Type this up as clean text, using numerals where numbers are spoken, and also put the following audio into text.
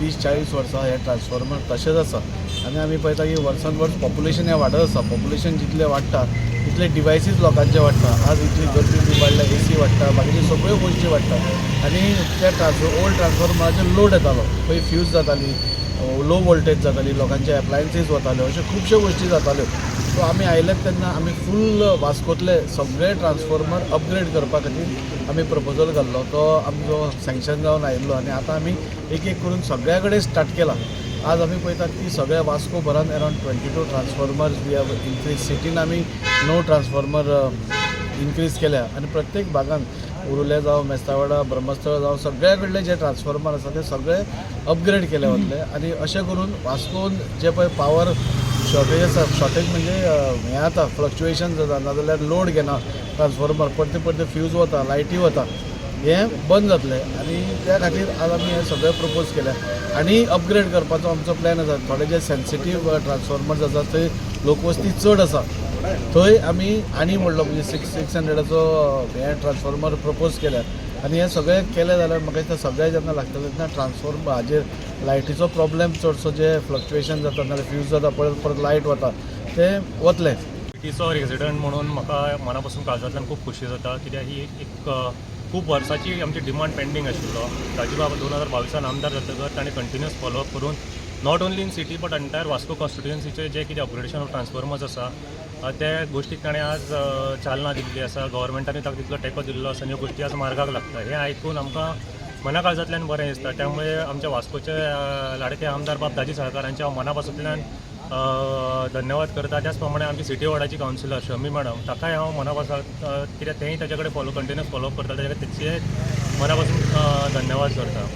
30-40 वर्सां हे ट्रान्सफॉर्मर तशेंच आसा आनी आमी पळयता की वर्सान वर्स पॉप्युलेशन हें वाडत आसा. पॉप्युलेशन जितलें वाडटा तितले डिवायसीस लोकांचे वाडटा. आज इतली गर्मी बी वाडल्या, एसी वाडटा, बाकीच्यो सगळ्यो गोश्टी वाडटा आनी त्या ओल्ड ट्रान्सफॉर्मराचेर लोड येतालो. खंय फ्यूज जाताली, लो वोल्टेज जाताली, लोकांचे एप्लायन्सीस वताल्यो, अश्यो खुबश्यो गोश्टी जाताल्यो. सो आमी आयले तेन्ना आमी फूल वास्कोतले सगळे ट्रान्सफॉर्मर अपग्रेड करपा खातीर आमी प्रपोजल घाल्लो. तो आमचो सँक्शन जावन आयिल्लो आनी आतां आमी एक एक करून सगळ्या कडेन स्टार्ट केला. आज आमी पळयतात की सगळ्या Vasco भरान around 22 transformers we have increase. सिटीन आमी णव ट्रान्सफॉर्मर इन्क्रीज केल्या आनी प्रत्येक भागान, उरुले जावं, मेस्तावडा, ब्रह्मस्थळ जावं, सगळ्या कडले जे ट्रान्सफॉर्मर आसा ते सगळे अपग्रेड केले वतले. आनी अशें करून वास्कोन जे पळय पावर शॉर्टेज आसा, शॉर्टेज म्हणजे हें जाता, फ्लक्च्युएशन जाता, नाजाल्यार लोड घेना ट्रान्सफॉर्मर, परते परते फ्यूज वता, लायटी वता, हें बंद जातलें. आनी त्या खातीर आज आमी हें सगळें प्रपोज केलें आनी अपग्रेड करपाचो आमचो प्लॅन आसा. थोडे जे सेन्सिटीव ट्रान्सफॉर्मर्स आसा, थंय लोकवस्ती चड आसा, थंय आमी आनी व्हडलो म्हणजे 600-ाचो हें ट्रान्सफॉर्मर प्रपोज केल्या. आनी हें सगळें केलें जाल्यार म्हाका दिसता सगळें जेन्ना लागतलें तेन्ना ट्रान्सफॉर्मर हाजेर लायटीचो प्रॉब्लेम चडसो जे फ्लक्च्युएशन जाता, नाल्यार फ्यूज जाता, परत परत लायट वता, तें वतलें. सिटीचो रेजिडंट म्हणून म्हाका मना पासून, काळजांतल्यान खूब खोशी जाता, कित्याक ही एक खूब वर्साची आमची डिमांड पेंडींग आशिल्लो. दाजीबाब 2022 आमदार जातकच ताणें कंटिन्युअस फॉलोअप करून not only in city but entire Vasco कॉन्स्टिट्युएन्सीचे जे कितें अपग्रेडेशन ऑफ ट्रान्सफॉर्मर्स आसा, त्या गोश्टीक ताणें आज चालना दिल्ली आसा. गव्हर्मेंटान ताका तितलो तेंको दिल्लो आसा आनी ह्यो गोश्टी आज मार्गाक लागता हें आयकून आमकां मना काळजांतल्यान बरें दिसता. त्यामुळे आमच्या वास्कोचे लाडके आमदार बाब दाजी साळकार हांचे हांव मनापासून धन्यवाद करता. त्याच प्रमाणे आमची सिटी वॉर्डाची कावन्सिलर शमी मॅडम, ताकाय हांव मनापासून, कित्याक तेंय ताचे कडेन कंटिन्युअस फॉलोअप करता, ताच्या तेचे मनापासून धन्यवाद करता.